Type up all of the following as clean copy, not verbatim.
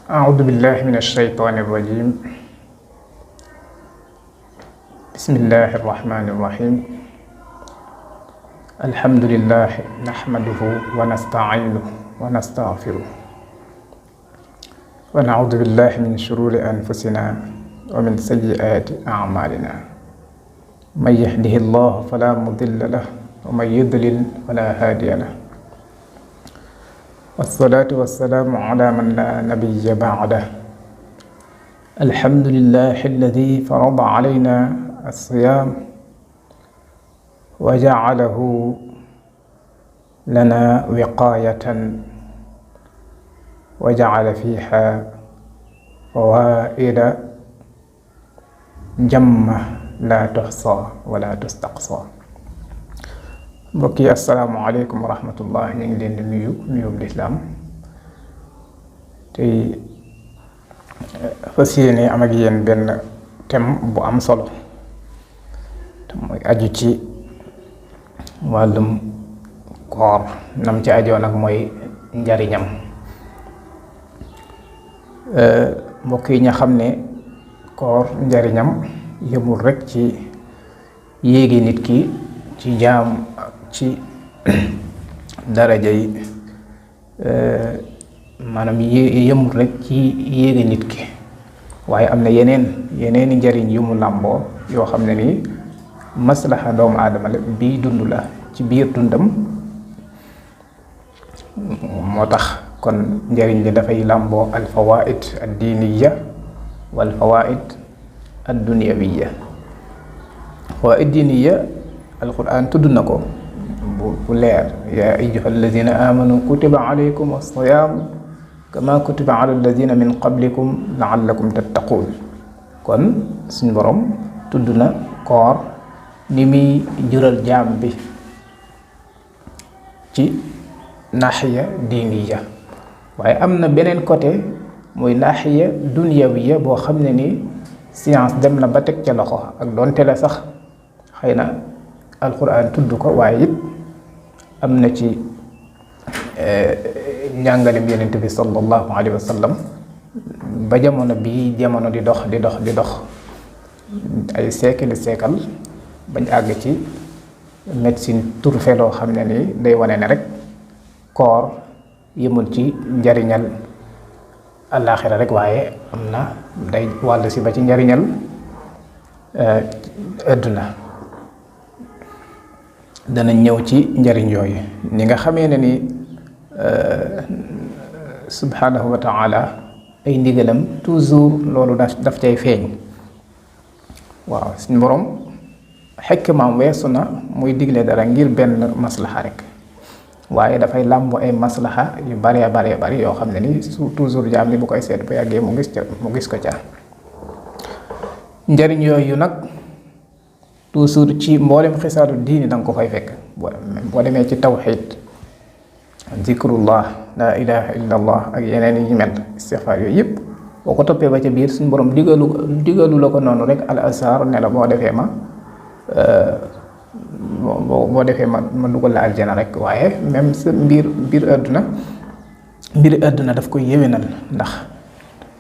أعوذ بالله من الشيطان الرجيم. بسم الله الرحمن الرحيم. الحمد لله نحمده ونستعينه ونستغفره ونعوذ بالله من شرور أنفسنا ومن سيئات أعمالنا. من يهده الله فلا مضل له ومن يضلل فلا هادي له. والصلاة والسلام على من لا نبي بعده. الحمد لله الذي فرض علينا الصيام وجعله لنا وقاية وجعل فيها فوائد جمة لا تحصى ولا تستقصى. mbokk yi asalaamaaleykum wa rahmatullah. ñu ngi leen di nuyub lislaam tey fas yéene am ak yéen benn thème bu am solo te mooy aju ci wàllum koor. nam ci ajoo nag mooy njariñam. mbokk yi nga xam ne koor njariñam yëmul rek ci yéegi nit ki ci jaam ci daraja yi maanaam yëmul rek ci yéege nit ki, waaye am na yeneeni njariñ yu mu làmboo yoo xam ne nii maslaxa doomu aadama la bii dund la ci biir dundam. moo tax kon njariñ li dafay làmboo al fawaid ad diiniya wal fawaid ad dunyawiya. fawaid diiniya alquran tudd na ko bu leer. yaa ayyuha alladina amanu kutiba alaykum as-siyam kama kutiba ala alladina min qablikum laallakum tattaquun. kon suñ borom tudd na koor ni muy jural jaam bi ci naaxiya diiniya, waaye am na beneen côté muy naaxiya dunyawiya boo xam ne ni science dem na ba teg ca loxo, ak doonte la sax xëy na alquran tudd ko, waaye it am na ci njàngalem yonent bi sallallahu alayhi wa sallam ba jamono bii jamono di dox ay siècle bañ àgg ci médecine trouvé loo xam ne ni day wane ne rek koor yëmul ci njariñal àllaaxira rek, waaye am na day wàll si ba ci njariñal àdduna. dana ñëw ci njariñ yooyu ni nga xamee ne ni subhanahu wa taala ay ndigalam toujours loolu daf cay feeñ. waaw suñu borom xekmaam weesu na muy digle dara ngir benn maslaxa rek, waaye dafay làmbu ay maslaxa yu baree bari yoo xam ne ni su toujours jaam ni bu koy seet bu yàggee mu gis ko ca. njariñ yooyu nag toujours ci mboolem xisaatu diini danga ko fay fekk. boo demee ci tawxid, zikrullah, la ilaha illa allah ak yeneen yi mel, istixfaar yooyu yëpp boo ko toppee ba ca biir suñu borom digalu la ko noonu rek al azhar ne la boo defee ma dugal la aljana rek, waaye même sa mbir àdduna daf koy yéwénal, ndax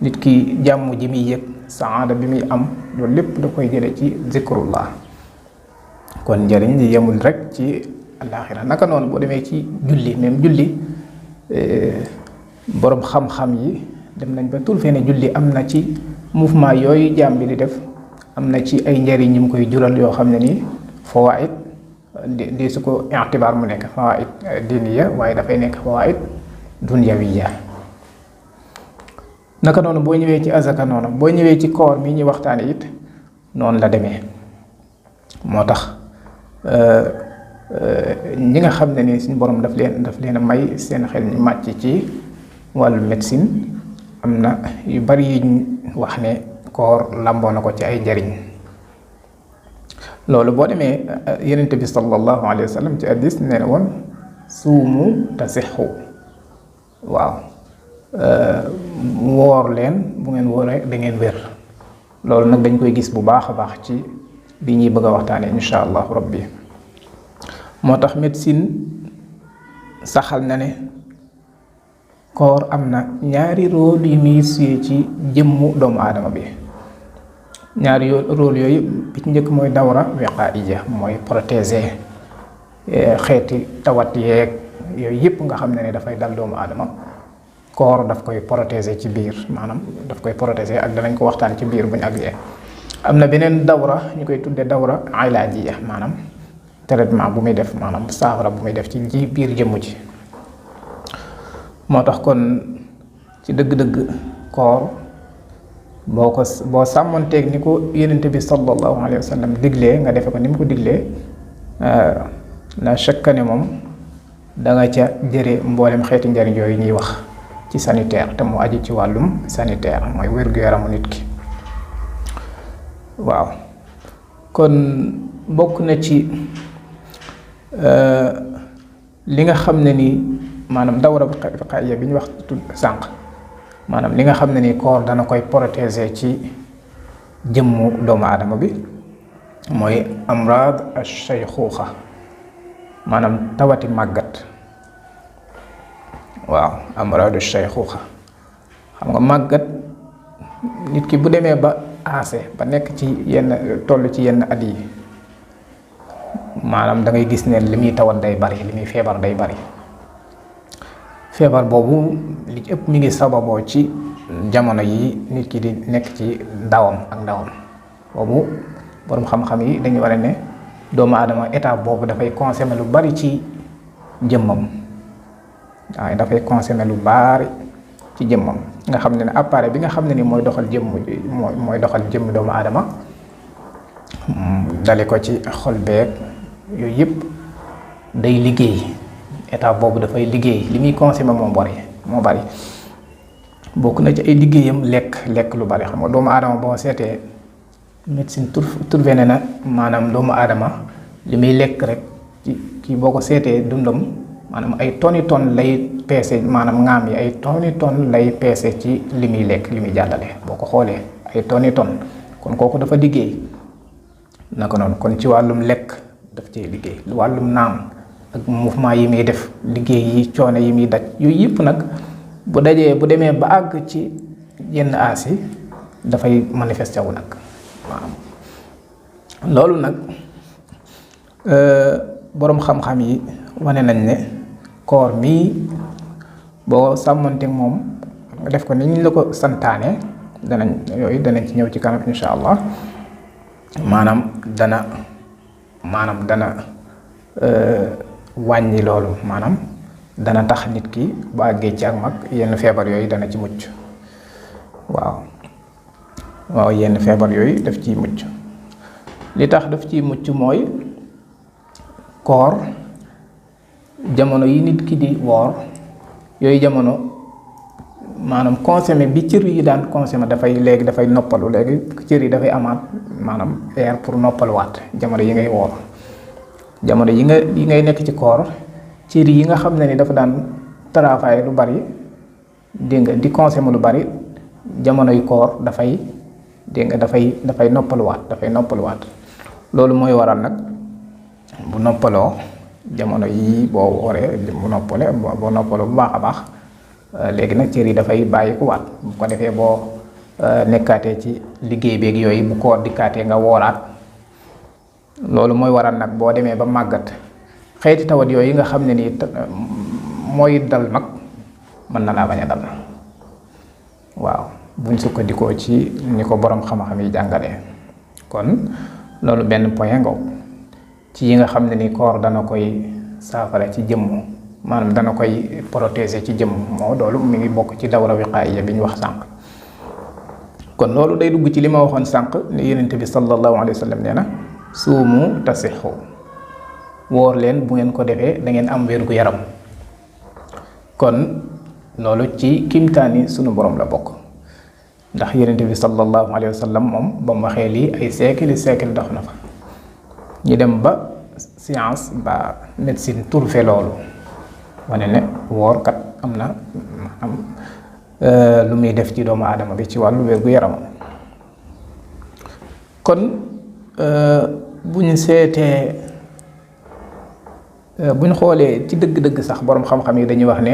nit ki jàmm ji muy yëg, saada bi muy am, loolu lépp da koy jële ci zikrullah. kon njëriñ li yemul rek ci àllaaxira. naka noonu boo demee ci julli, même julli boroom xam-xam yi dem nañ ba tul fee ne julli am na ci mouvement yooyu jaam bi di def, am na ci ay njëriñ ñu mu koy jural yoo xam ne nii fawaid di su ko i'tibaar mu nekk fawaid diiniya, waaye dafay nekk fawaid dunyawiya. naka noonu boo ñëwee ci azaka, noonu boo ñëwee ci koor mi ñuy waxtaane it noonu la demee. moo tax ñi nga xam ne ni suñu borom daf leen a may seen xel ñu màcc ci wàllu médecine, am na yu bari yuñ wax ne koor làmboo na ko ci ay njariñ. loolu boo demee yonent bi sallallahu alayhi wa sallam ci hadiis nee na woon suumu tasixu. waaw woor leen, bu ngeen wooree da ngeen wér. loolu nag dañ koy gis bu baax a baax ci li ñuy bëgg a waxtaane insha allahu rabbi. moo tax médecine saxal na ne koor am na ñaari rôle yi muy suyee ci jëmmu doomu aadama bi. ñaari rôle yooyu bi ci njëkk mooy dawra wiqaaiya mooy protéger xeeti tawat yeeg yooyu yëpp nga xam ne ni dafay dal doomu aadama. koor daf koy protéger ci biir maanaam daf koy protéger ak danañ ko waxtaan ci biir bu ñu àggee. am na beneen dawra ñu koy tuddee dawra ilaajiya maanaam traitement bu muy def maanaam saafara bu muy def ci ji biir jëmm ji. moo tax kon ci dëgg-dëgg koor boo sàmmonteeg ni ko yonent bi sallallahu alayhi wa sallam diglee nga defe ko ni mu ko diglee la shakka ne moom da nga ca jëre mboolem xeeti njariñ yooyu ñuy wax ci sanitaire te mu aju ci wàllum sanitaire mooy wér-gu-yaramu nit ki. waaw kon bokk na ci li nga xam ne ni maanaam dawra wiqaaiya bi ñu wax sànq maanaam li nga xam ne ni koor dana koy protéger ci jëmmu doomu aadama bi mooy amraad ash-shaykhuuxa maanaam tawati màggat. waaw amraadu shaykhuuxa xam nga màggat nit ki bu demee ba aase ba nekk ci yenn toll ci yenn at yi maanaam da ngay gis ne li muy tawat day bari li muy feebar day bari. feebar boobu li ci ëpp mi ngi sababoo ci jamono yi nit ki di nekk ci ndawam boobu borom xam-xam yi dañu war a ne doomu aadama état boobu dafay consommer lu bari ci jëmmam. waaye dafay consommer lu bari ci jëmmam nga xam ne appareil bi nga xam ne ni mooy doxal jëmm doomu aadama dale ko ci xol beeg yooyu yëpp day liggéey. état boobu dafay liggéey li muy consommer moo bari bokk na ci ay liggéeyam lekk lu bari. xam nga doomu aadama boo seetee médecine trouvé na maanaam doomu aadama li muy lekk rek ci boo ko seetee dundam maanaam ay tonnes lay peese maanaam ŋaam yi ay tonnes lay peese ci li muy lekk li muy jàllale boo ko xoolee ay tonnes kon kooku dafa liggéey. naka noonu kon ci wàllum lekk daf cee liggéey wàllum naan ak mouvement yi muy def liggéey yi coono yi muy daj yooyu yëpp nag bu demee ba àgg ci yenn aas yi dafay manifesté wu nag waaw. loolu nag boroom xam-xam yi wane nañ ne koor mii boo sàmmanteeg moom nga def ko ni ñu la ko santaane danañ ci ñëw ci kanam insha allah maanaam dana wàññi loolu maanaam dana tax nit ki bu àggee ci ak mag yenn feebar yooyu dana ci mucc. waaw yenn feebar yooyu daf ciy mucc. li tax daf ciy mucc mooy koor jamono yi nit ki di woor yooyu jamono maanaam consommé bi cër yi daan consommé dafay noppalu léegi cër yi dafay amaat maanaam air pour noppaluwaat jamono yi ngay woor. jamono yi ngay nekk ci koor cër yi nga xam ne ni dafa daan travail lu bari dégg nga di consommer lu bari jamonoy koor dafay noppaluwaat loolu mooy waral nag bu noppaloo jamono yi boo wooree boo noppaloo bu baax a baax léegi nag cër yi dafay bàyyi ku waat bu ko defee boo nekkaatee ci liggéey beeg yooyu bu koor dikkaatee nga wooraat. loolu mooy waral nag boo demee ba màggat xeeti tawat yooyu nga xam ne nii mooy dal mag mën na laa bañ a dal. waaw buñ sukkandikoo ci ni ko borom xam-xam yi jàngalee. kon loolu benn point ngaw ci yi nga xam ne ni koor dana koy saafara ci jëmm maanaam dana koy protéger ci jëmm loolu mi ngi bokk ci dawra wiqaaiya bi ñu wax sànq. kon loolu day dugg ci li ma waxoon sànq ni yonent bi sallallahu alayhi wa sallam nee na suumu tasixu woor leen bu ngeen ko defee da ngeen am wér gu yaram. kon loolu ci kimtaani sunu borom la bokk ndax yonent bi sallallahu alayhi wa sallam moom ba mu waxee lii ay siècle dox na fa ñu dem ba science ba médecine trouvé loolu wane ne woor kat am na lu muy def ci doomu aadama bi ci wàllu wér gu yaram. kon bu ñu seetee bu ñu xoolee ci dëgg-dëgg sax boroom xam-xam yi dañuy wax ne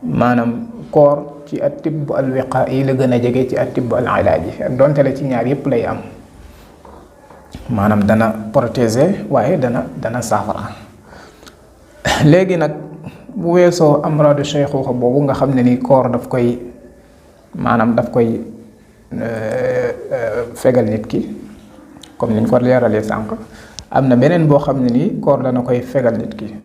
maanaam koor ci at-tibb al-wiqaa'i la gën a jege ci at-tibb al-ilaaji ak donte la ci ñaar yépp lay am maanaam dana protéger waaye dana saafara. léegi nag bu weesoo amraadu shayxuuxa boobu nga xam ne ni koor daf koy fegal nit ki comme niñ ko leeralee sànq am na beneen boo xam ne ni koor dana koy fegal nit ki